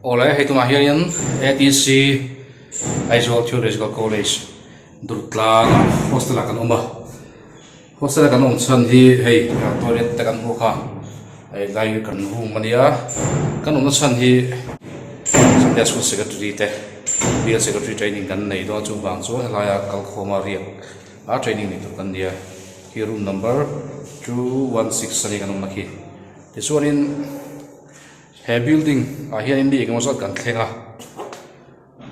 Awle hei tunah hianin ATC Aizawl Theological College Durtlanga hostel ah kan awm a, hostel a kan awm chhan hi hei toilet te kan hmuh kha hei lai hi kan room a nia, kan awmna chhan hi Sunday school secretary te bial secretary training kan nei dawn chuvang chuan helaia kalkhawma riak a training nei tur kan nia khi room number 216 a ni kan awmna khi tichuanin he building ah hianin mi engemaw zat kan thleng a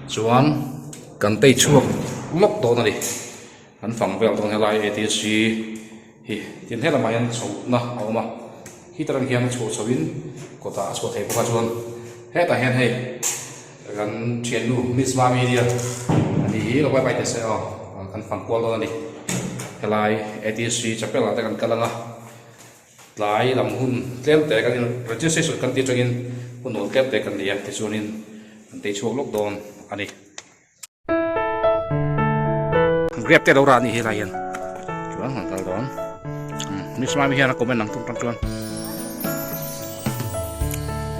chuan kan tei chhuak lawk dawn a ni kan fang vel dawn helai atc hi tin helamah hian chhohna a awm a heater ang hian a chhuah chho in kawtah a chhuah thei bawk a chuan hetah hian hei kan thiannu miss mami nia ani hi lo bye bye teh se aw kan fang kual dawn a ni helai atc chapel ah te kan kal ang a. Tlai lam hun tlem te kan in registration kan tih atangin hun awl tlem te kan nei a tichuanin kan tei chhuak lawk dawn a ni. Grape te lo rah a nih hi helai hian chuan han kal dawn miss mami hian a comment ang tum tan chuan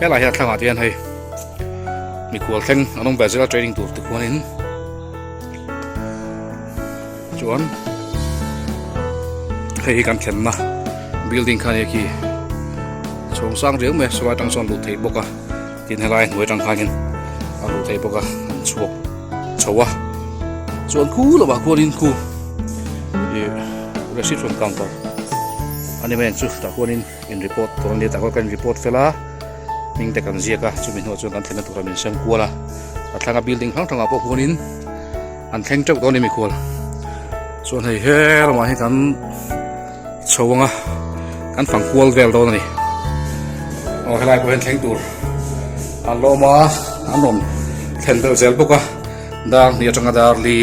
helai hian thlangah te hian hei mikhual thleng an awm ve zel a training tur te khuanin Chuan hei hi kan thlenna building kha nia khi chhawng sang riau mai a saw lai atang sawn luh theih bawk a tin helai hnuai atang khanin a luh theih bawk a an chhuak chho a chuan khu lovah khuanin khu ih reception counter a ni mai ang chu tah khuanin in report tur a nia tah khuan kan in report fel a hming te kan ziak a chumi hnuah chuan kan thlenna tura min sem kual a a thlanga building hrang hrangah pawh khuanin. An thleng teuh dawn a ni mikhual chuan hei he lamah hian kan chho ang a kan fang kual vel dawn a ni aw helai pawh hian thleng tur an lawm a an rawn thlen belh zel bawk a dar hnih atanga dar li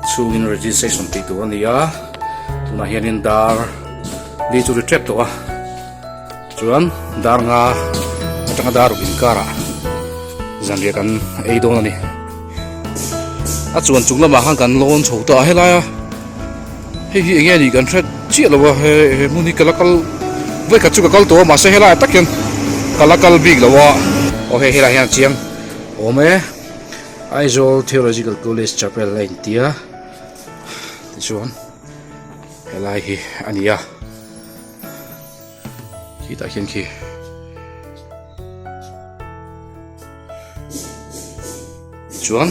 chhungin registration tih tur a ni a tunah hianin dar li chu ri tep tawh a chuan dar nga atanga dar ruk inkarah zanriah kan ei dawn a ni a chuan chung lamah khan kan lawn chho ta a helai a hei hi enge nih kan hre chiah lo a he he hmun hi ka la kal vawikhat chu ka kal tawh a mahse helaiah tak hian ka la kal bik lo a aw hei helaiah hian a chiang awm e Aizawl Theological College Chapel a intia tichuan helai hi a ni a. Khitah khian khi chuan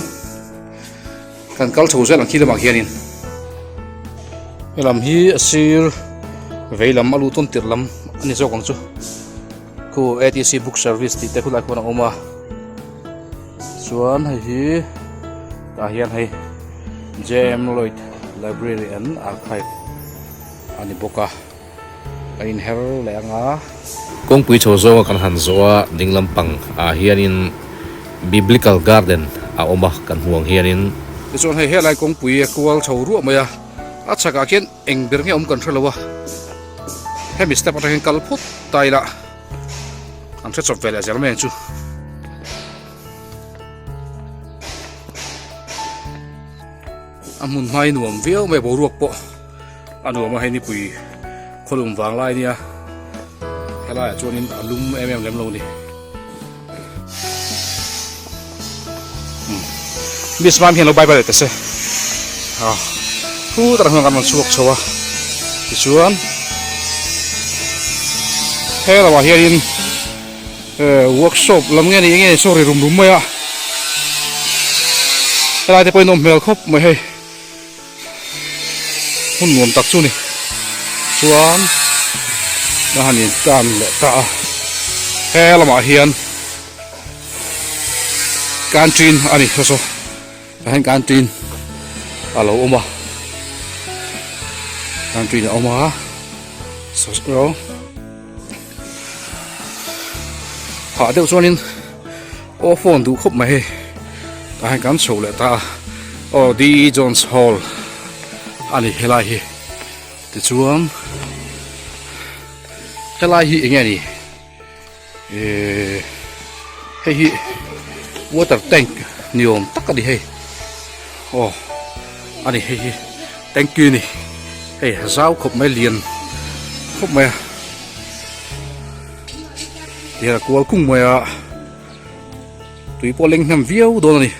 kan kal chho zel ang khi lamah khianin helam hi a sir vei lam a luh tawn tirh lam a ni zawk ang chu khu atc book service tih te khulai khuan a awm a chuan hei hi tah hian hei J_M Lloyd Library and Archive a ni bawk a. Kan inher leh ang a. Kawngpui chho zawnga kan han zawh a, ding lampang ah hianin Biblical Garden a awm a, kan hmu ang hianin. Tichuan hei helai kawngpui a kual chho ruah mai a, a chhakah khian eng ber nge awm kan hre lo a, hemi step atang hian kal phawt ta ila an hre chawp ve leh zel mai ang chu. A hmun hmai nuam viau mai boruak pawh a nuam a hei nipui khawlum vang lai ania helaiah chuanin a lum em em lem lo a ni miss mam hian lo bye bye leh ta se a thu tak hian kan rawn chhuak chho a tichuan he lamah hianin Workshop lam nge ni enge sorry rum rum mai a helai te pawhin awm hmel khawp mai hei hmun nuam tak chu ni chuan ka han in tan leh ta a he lamah hian canteen a ni saw saw tah hian canteen a lo awm a canteen a awm a saw saw. Hah deuh chuanin aw phone duh khawp mai hei tah hian kan chho leh ta a aw D E Jones Hall a ni helai hi tichuan helai hi eng nge ni ehh hei hi water tank ni awm tak a ni hei aw a ni hei hi tanky a ni hei zau khawp mai lian khawp mai a. Tihian a kual kung mai a. Tui pawh leng hnem viau dawn a ni.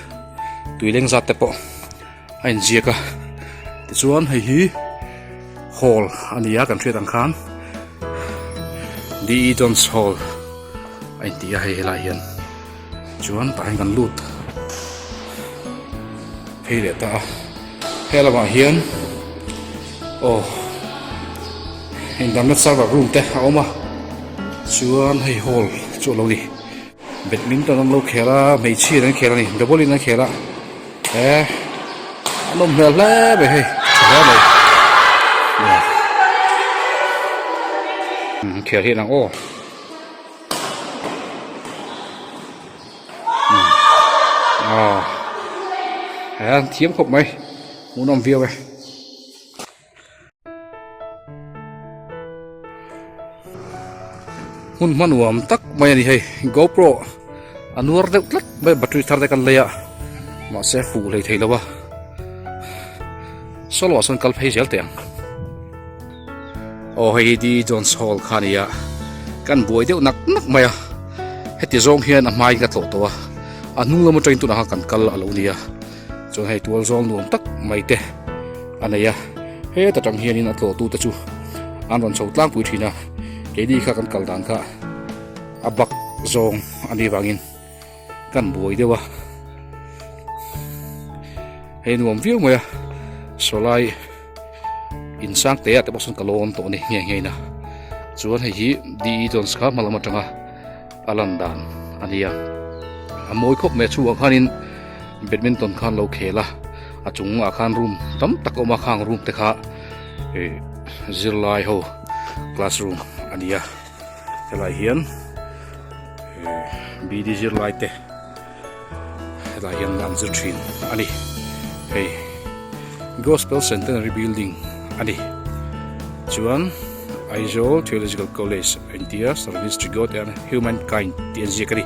Tui leng zat te pawh a inziak a. Tichuan hei hi hall a ni a kan hriat ang khan DE Jones Hall a inti a hei helai hian. Chuan tah hian kan lut phei leh ta a. He lamah hian aw internet server room te a awm a chuan hei hall chu a lo ni badminton an lo khel a hmeichhia in an khel a ni double in an khel a he a nawm hmel hle mai hei tha hle mai khel hi an ang aw. Aw an thiam khawp mai hmuhnawm viau e. Hmun hma nuam tak mai a ni hei GoPro a nuar deuh tlat mai battery thar te kan lei a mahse fuh hlei thei lo a solo ah sawn kal phei zel teh ang. Aw hei hi D Jones Hall kha a ni a, kan buai deuh nak nak mai a, heti zawng hian a hmain ka tlawh tawh a, a hnung lam atangin tunah khan kan kal a lo ni a, chuan hei tual zawl nuam tak mai te a nei a, heta tang hianin a tlawhtu te chu an rawn chho tlangpui thin a, keini kha kan kal dan kha a bak zawng a nih vangin kan buai deuh a, hei nuam viau mai a, sawlai. Insang te ah te pawh sawn ka lawn tawh a ni nghe nghe in a chuan hei hi D E Jones kha hma lam atanga a lan dan a ni a a mawi khawp mai a chhungah khanin badminton khan lo khel a a chungah khan room tam tak a awm a khang room te kha ih zirlai ho classroom a ni a helaiah hian ih B D zirlai te. Helai hian an zir thin a ni. Hei Gospel Centenary Building a ni. Chuan Aizawl Theological College a inti a, Service to God and Humankind tih an ziak a ni.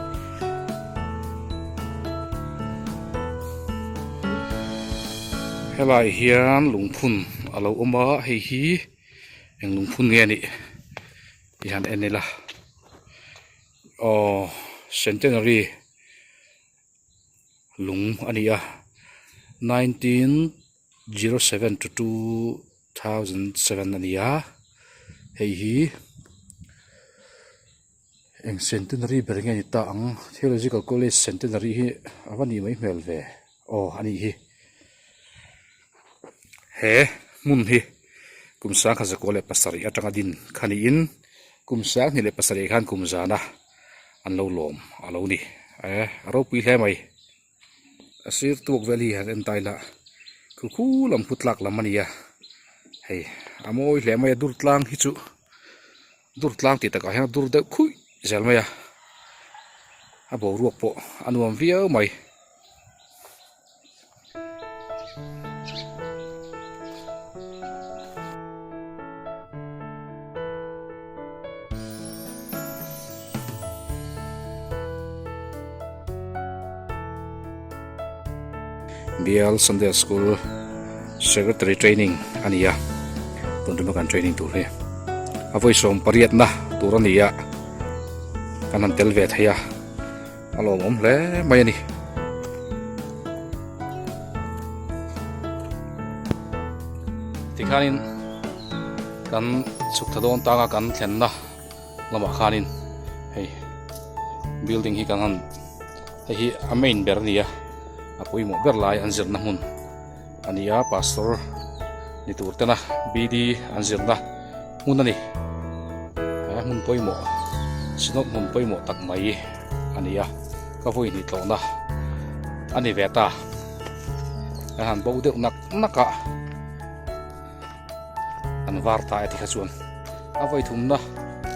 Helai hian lungphun a lo awm a, hei hi eng lungphun nge a nih tih han en ila. Aw centenary lung a ni a 1907 to 2007 a ni a hei hi eng centenary ber nge ni ta ang theological college centenary hi a va nih mai hmel ve aw a nih hi he hmun hi kum sangkhat zakua leh pasarih atanga din kha niin kum sanghnih leh pasarih khan kum zana an lo lawm a lo ni eh a ropui hle mai a sir tuak vel hi han en ta ila khu khu lam khu tlak lam a ni a hei a mawi hle mai a dur tlang hi chu dur tlang tih takah hian a dur deuh khuih zel mai a a boruak pawh a nuam viau mai. Bial Sunday School Secretary Training a ni a tun tuma kan training tur hi a vawi sawm pariatna tur a ni a kan han tel ve thei a. A lawmawm hle mai a ni. Tikhanin kan chhuk tha dawn tanga kan thlenna lamah khanin hei building hi kan han hei hi a main ber a ni a a pawimawh ber lai an zirna hmun a ni a pastor ni tur tena B D an zirna hmun a ni he hmun pawimawh synod hmun pawimawh tak mai a ni a ka vawi hnih tlawhna a ni ve ta a han bo deuh nak nak a an var ta e tikha chuan a vawi thumna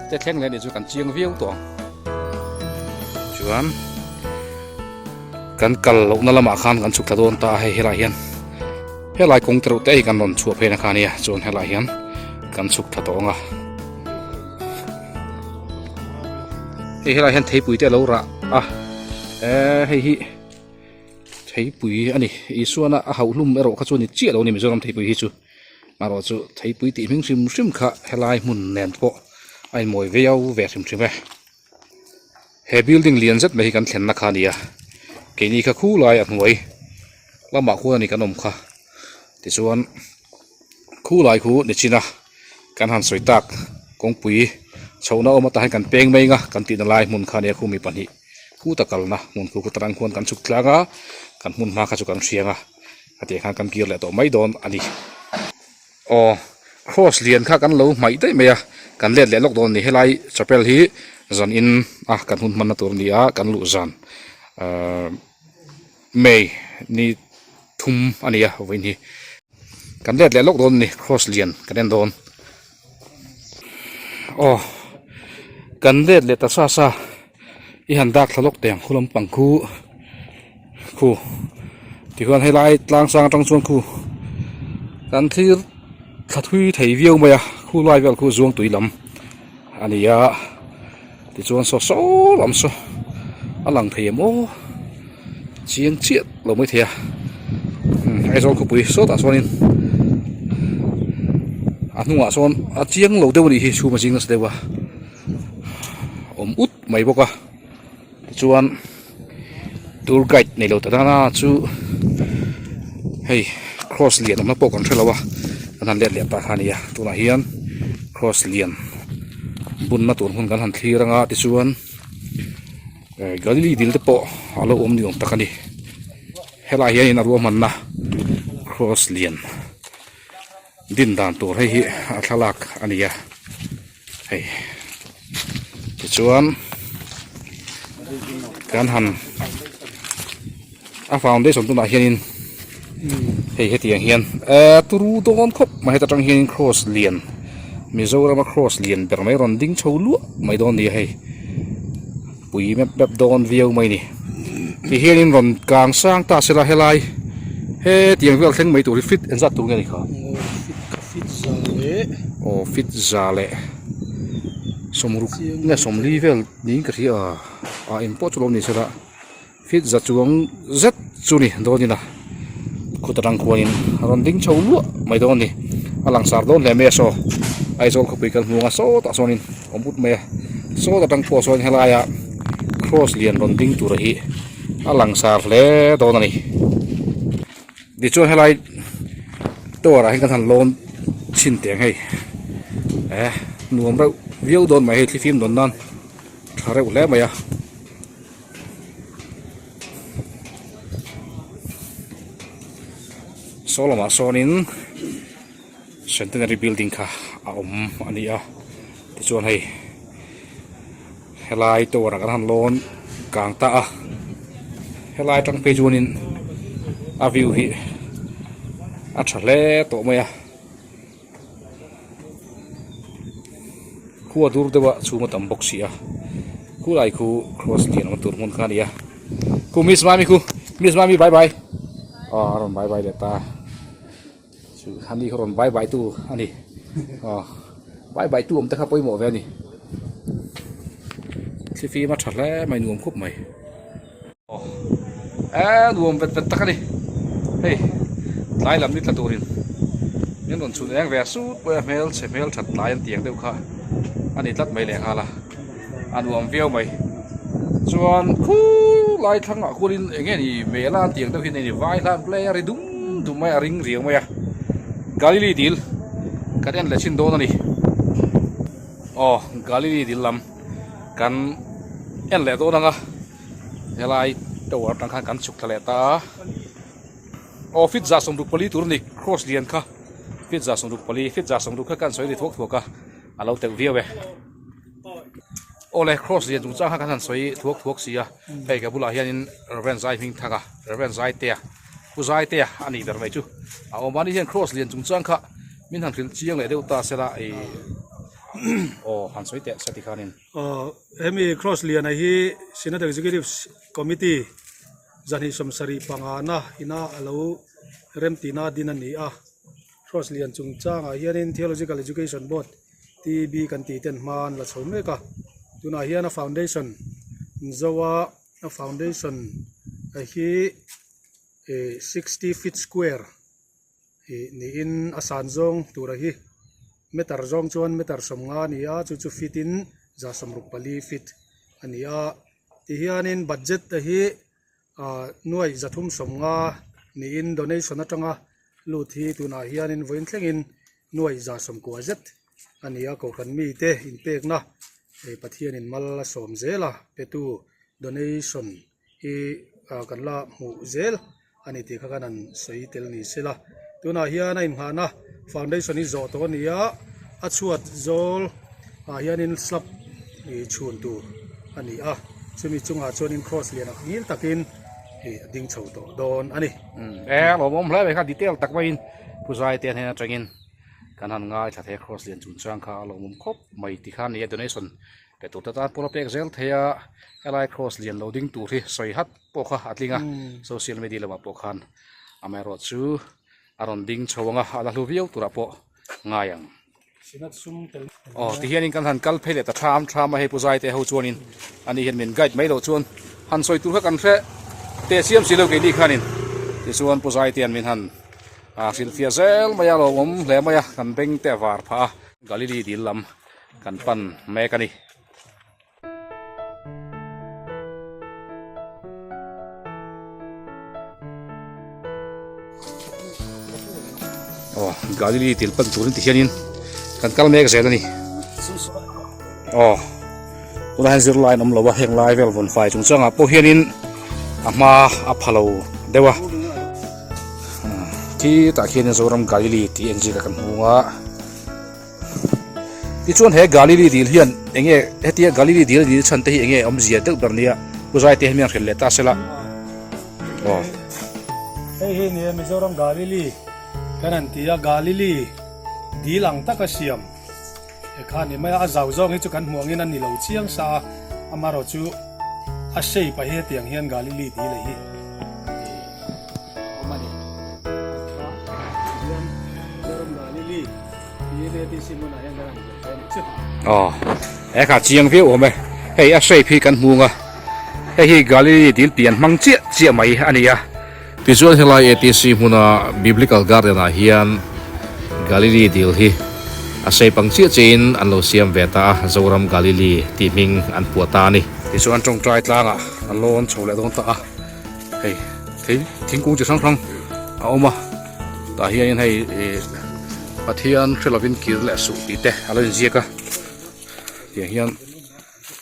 te thleng leh nih chu kan chiang viau tawh ang chuan kan kal lohna lamah khan kan chhuk thla dawn ta a hei helaiah hian. Helai kawng tereuh te hi kan rawn chhuah phei na kha a nia chuan helaiah hian kan chhuk thla tawh ang a hei helaiah hian theipui te a lo rah a eee hei hi theipui a ni Isuana a hauh hlum erawh kha chu a ni chiah lo a ni Mizoram theipui hi chu erawh chu theipui tih hming hrim hrim kha helai hmun nen pawh a inmawi viau ve hrim hrim e. He building lian zet mai hi kan thlenna kha a ni a. Keini kha khulai a hnuai lamah khuan a ni kan awm kha tichuan khulai khu ni chin a kan han sawi tak kawngpui chhohna awm atah hian kan peng mai ang a kan tihna lai hmun kha nia khumi pahnih khuta kalna hmun khu khuta tang khuan kan chhuk tlang a kan hmun hma kha chu kan hriang a a tih khan kan kir leh tawh mai dawn a ni. Aw cross lian kha kan lo hmaih daih mai a kan let leh lawk dawn a ni helai chapel hi zan in a kan hun hmanna tur a ni a kan luh zan ahh may ni thum a ni a vawiin hi kan let leh lawk dawn a ni cross lian kan en dawn aw kan let leh ta sa sa i han dak thla lawk teh ang khu lampang khu khu tichuan helai tlang sang atang chuan khu kan thlir thla thui thei viau mai a khu lai vel khu zuang tui lam a ni a tichuan saw saw lam saw a lang thei em aw chiang chiah lo mai thei a Aizawl khawpui sawtah chuanin a hnungah sawn a chiang lo deuh a nih hi chhum a zing nasa deuh a awm ut mai bawk a tichuan tour guide nei lo ta dana chu hei cross lian awmna pawh kan hrelo a kan han let leh ta kha a ni a tunah hian cross lian bunna tur hmun kan han thlir anga tichuan Galili dil te pawh a lo awm ni awm tak a ni helaiah hianin a ruahmanna cross lian din dan tur hei hi a thlalak a ni a hei tichuan kan han a foundation tunah hianin hei hetiang hian ehh turu dawn khawp mai heta tang hianin cross lian Mizorama cross lian ber mai rawn ding chho luah mai dawn a ni a hei pui mep mep dawn viau mai a ni tihianin rawn kang sang ta sela helai hetiang vel thleng mai tur hi fit engzat tur nge ni kha aw fit za leh sawmruk nge sawmli vel niin ka hria a engpawh chu lo ni sela. Fit za chuang zet chu ni dawnin a khuta tang khuanin a rawn ding chho luah mai dawn a ni a langsar dawn hle mai a saw Aizawl khawpui kal hmuang a sawtah sawnin awm ut mai a sawt atang pawh sawn helaia cross lian rawn ding tura hi a langsar hle dawn a ni tichuan helai tower ah hian kan han lawn chhin teh ang hei eh nuam reuh viau dawn mai hei thlifim dawn nan tha reuh hle mai a. Saw lamah sawnin centenary building kha a awm a ni a tichuan hei helai tower ah kan han lawn kang ta a helai atang phei chuanin a view hi a tha hle tawh mai a. Khua dur deuh a chhung a tam bawk si a khulai khu cross lian awm tur hmun kha a ni a khu miss mami khu miss mami bye bye aw a rawn bye bye leh ta chu ani kha rawn bye bye tu a ni aw bye bye tu awm te kha pawimawh ve a ni thlifim a tha hle mai nuam khup mai. Aw nuam vet vet tak a ni hei tlai lam ni tla turin min rawn chhun eng ve a sut pawh a hmel chhe hmel that tlai an tiang deuh kha a ni tlat mai leh nghal a a nuam viau mai chuan khulai thlangah khuanin eng nge ni mela an tiang deuh hi ni vai hlan play a ri dum dum mai a ring riau mai a Galili dil kan en leh chin dawn a ni aw Galili dil lam kan en leh dawn ang a. Helai tower atang khan kan chhuk thla leh ta a aw fit za 64 tur a ni cross lian kha fit za 64 fit za 60 kha kan sawi ri thuak thuak a a lo telh viau e awle cross lian chung chang kha kan han sawi thuak thuak si a hei ka bulah hianin Reverend Zai hming thak a Reverend Zaitea Pu Zaitea a nih ber mai chu a awm a ni hian cross lian chung chang kha min han hrilh chiang leh deuh ta sela ih aw han sawi teh se tikhanin. Aw hemi cross liana hi Synod Executive Committee zahnih sawmsarih pangana ina a lo remtihna din a ni a cross lian chungchangah hianin Theological Education Board TEB kan tih ten hma an la chho mek a tunah hian a foundation Zoa a foundation hi ih 60 feet square. Ih niin a san zawng tura hi meter zawng chuan meter 50 a ni a chu chu feet in 164 feet a ni a tihianin budget te hi. ah nuaih zathum sawmnga niin donation atanga lut hi tunah hianin vawiin thlengin nuaih za sawmkua zet a ni a, kohhran mite inpekna hei Pathianin mal a sawm zel a, petu donation hi ah kan la hmuh zel a ni tih kha khan an sawi tel ni se la. Tunah hian a inghahna foundation hi zawh tawh a ni a, a chhuat zawl ah hianin slab ih chhun tur a ni a, chumi chungah chuanin cross lian ah ngil takin ih a ding chho tawh dawn a ni. E a lawmawm hle mai kha detail tak maiin Puzai te hnen atangin kan han ngaithla thei a cross lian chungchang kha a lawmawm khawp mai ti khan nia donation Pe tur te tan pawh a pek zel thei a, helai cross lian lo ding tur hi sawi hat pawh kha a tling a, social media lamah pawh khan amaherawh chu a rawn ding chho ang a, a la hlu viau turah pawh ngai ang. Aw tihianin kan han kal phei leh ta tham tham a, hei Pu Zaite ho chuanin ani hian min guide mai loh chuan han sawi tur kha kan hre teh siam si lo keini khanin tichuan Pu Zaitean min han hrilhfiah zel mai a, lo awm hle mai a, kan beng te a var phah a, Galili dil lam Kan pan mek a ni. Aw Galili til pan turin ti hianin kan kal mek zel a ni. Aw tunah hian zirlai an awm lo a heng lai vel vawn fai chung changah pawh hianin a hma a pha lo deuh a. Khi tah khianin Zoram Galili tih en zir a kan hmu a. Tichuan he Galili dil hian enge hetia Galili dil dil chhan te hi enge awmzia deuh ber nia Pu Zaite hian hrilh leh ta sela. Aw. Hei hi nia Mizoram Galili kan han ti a, Galili dil ang taka siam he kha ni mai a, a zau zawng hi chu kan hmuh angin a ni lo chiang sa a, amaherawh chu a shape ah hi hetiang hian Galili dil a hi. Awm a ni. Aw he kha chiang viau awm e hei a shape hi kan hmung a hei hi Galili dil pian hmang chiah chiah mai a ni a. Tichuan helai ATC hmuna Biblical Garden ah hian Galili dil hi a shape ang chiah chiahin an lo siam ve ta a, Zoram Galili tih hming an puah ta a ni. Tichuan tawngtai tlangah an lawn chho leh dawn ta a. Hei thei thingkung chi hrang hrang a awm a tah hianin hei ih Pathian hre lovin kir leh suh tih te a lo inziak a tiang hian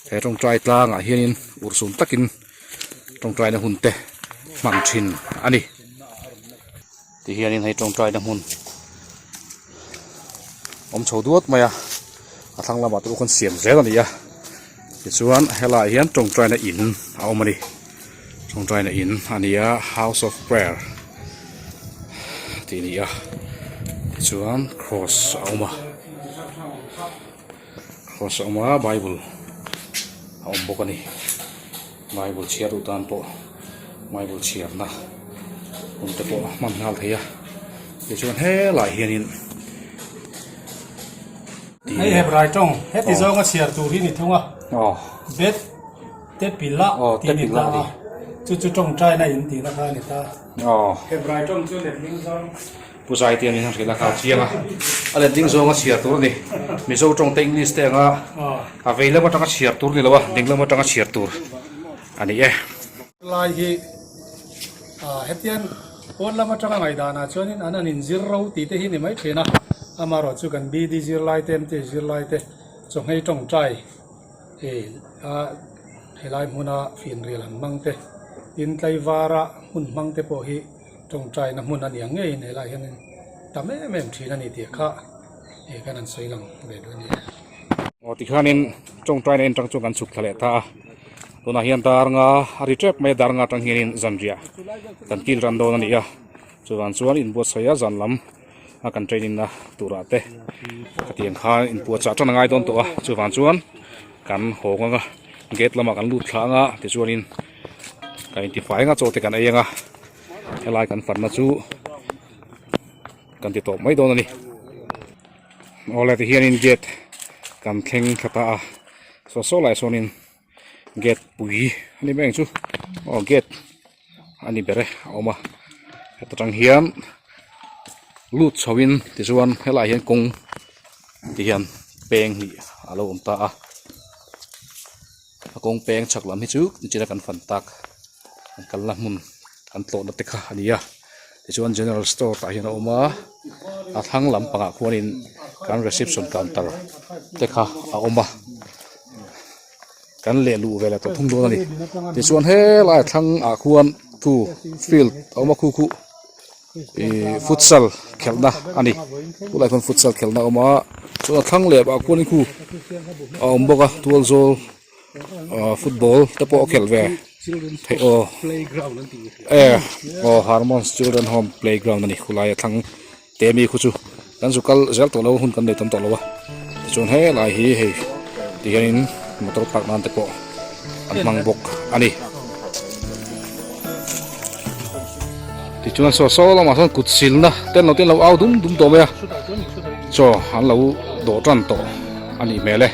he tawngtai tlangah hianin urhsun takin tawngtaina hun te hman thin a ni ti hianin hei tawngtaina hmun awm chho duat mai a a thlang lamah te pawh khawn siam zel a ni a tichuan helaiah hian tawngtaina in a awm a ni. Tawngtaina in a ni a house of prayer tih a ni a tichuan cross a awm a cross a awm a bible a awm bawk a ni bible chhiar duh tan pawh bible chhiarna hun te pawh a hman nghal thei a tichuan helaiah hianin Hei Hebrai tawng heti zawnga chhiar tur hi ni thung a bet. Te pila tih a ni ta a, chu chu tawngtaina in tihna kha a ni ta. Hebrai tawng chu letling zawng. Pu Zaite an inhrilh a kha chiang a, a letling zawng a chhiar tur a ni. Mizo tawng te English te anga a vei lam atanga chhiar tur a ni lo a, ding lam atanga chhiar tur a ni e. Lai hi hetiang pawn lam atanga ngaihdanah chuanin an han inzir ro tih te hi ni mai thin a, amaherawh chu kan BD zirlai te, MT zirlai te chawhmei tawngtai. Hei a helai hmuna finrial han hmang te tin tlaivara hmun hmang te pawh hi tawngtaina hmun a ni ang ngeiin helai hianin tam em em thin a ni tih kha hei khan an sawi lang ve duh a ni e. Aw tikhanin tawngtaina en tang chuan kan chhuk thla leh ta a, tunah hian dar nga a ri tep mai a, dar nga atang hianin zanriah kan kil ran dawn a ni a, chuvang chuan inbuatsaih a zan lam. a kan training na turah te khatiang khan inpuahchah tan a ngai dawn tawh a chuvang chuan kan hawng anga gate lamah kan lut thla anga tichuanin kan intifai anga chaw te kan ei anga helai kan fanna chu kan ti tawp mai dawn a ni awle tihianin gate kan thleng thla ta a saw saw lai sawnin gate pui a ni mai ang chu aw gate a ni ber e a awm a heta tang hian lut chho in tichuan helaiah hian kawng ti hian peng hnih a lo awm ta a a kawng peng chhak lam hi chu nichina kan fan tak. An kalna hmun an tlawhna te kha a ni a tichuan general store tah hian a awm a a thlang lampangah khuanin kan reception counter te kha a awm a kan leh luh ve leh tawh thung dawn a ni tichuan helai thlang ah khuan thu field a awm a khu khu ihh futsal khelhna a ni khulai khuan futsal khelhna a awm a chuan a thlang leh ah khuanin khu a awm bawk a tual zawl. Ahh football te pawh a khelh ve theih aw e aw harmons children home playground a ni khulai a thlang te mi khu chu kan zu kal zel tawh lo hun kan nei tam tawh lo a tichuan helai hi hei ti hianin motor park nan te pawh an hmang bawk a ni tichuan saw saw lamah sawn kut silna ten lo ten lo au dum dum tawh mai a chaw an lo dawh tan tawh a nih hmel e.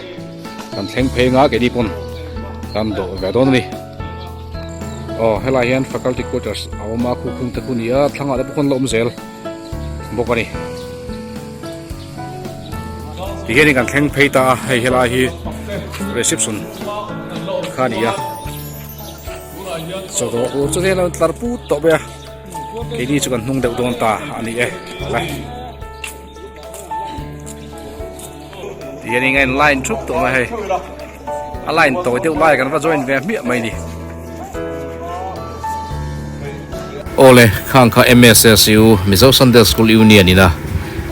Kan thleng phei nga keini pawn kan dawh ve dawn a ni. Aw helai hian faculty quarters a awm a khu khung te khu ni a thlangah te pawh khawn la awm zel bawk a ni. Tihianin kan thleng phei ta a hei helai hi reception kha a ni a. Chaw dawh tur chu hian a tlar put tawh mai a keini chu kan hnung deuh dawn ta a ni e. Tihianin a in line thup tawh mai hei a line tawi deuh lai kan va join ve hmiah mai ni. Awle, khang kha MSSU, Mizo Sunday School Union ina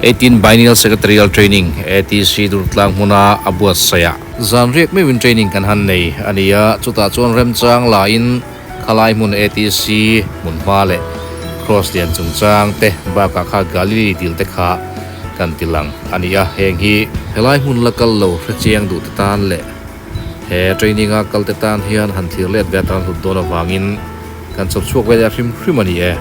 18 Biennial Secretarial Training, ATC, Durtlang hmuna a buatsaih ah zan riak meuhin training kan han nei a ni a, chutah chuan remchang lain khalai hmun ATC hmun hma leh Cross lian chungchang te bakah kha Galilee dil te kha kan ti lang a ni a, heng hi helai hmun la kal lo hrechiang duh te tan leh he training a kal te tan hian han thlir let ve atan hlut dawn avangin kan chawp chhuak ve leh hrim hrim a ni e.